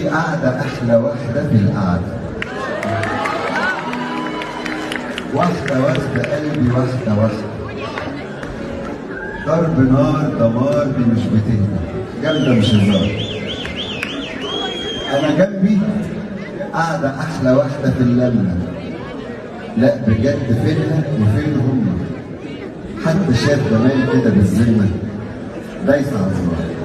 جنبي قاعدة أحلى واحدة في القعدة، واحدة واخدة قلبي، واحدة واحدة ضرب نار دمار، دي مش بتهدى، جامدة مش هزار. أنا جنبي قاعدة أحلى واحدة في اللمة، لا بجد فينها وفين هم؟ حد شاف جمال كده بالذمة؟ دايسة على الزرار.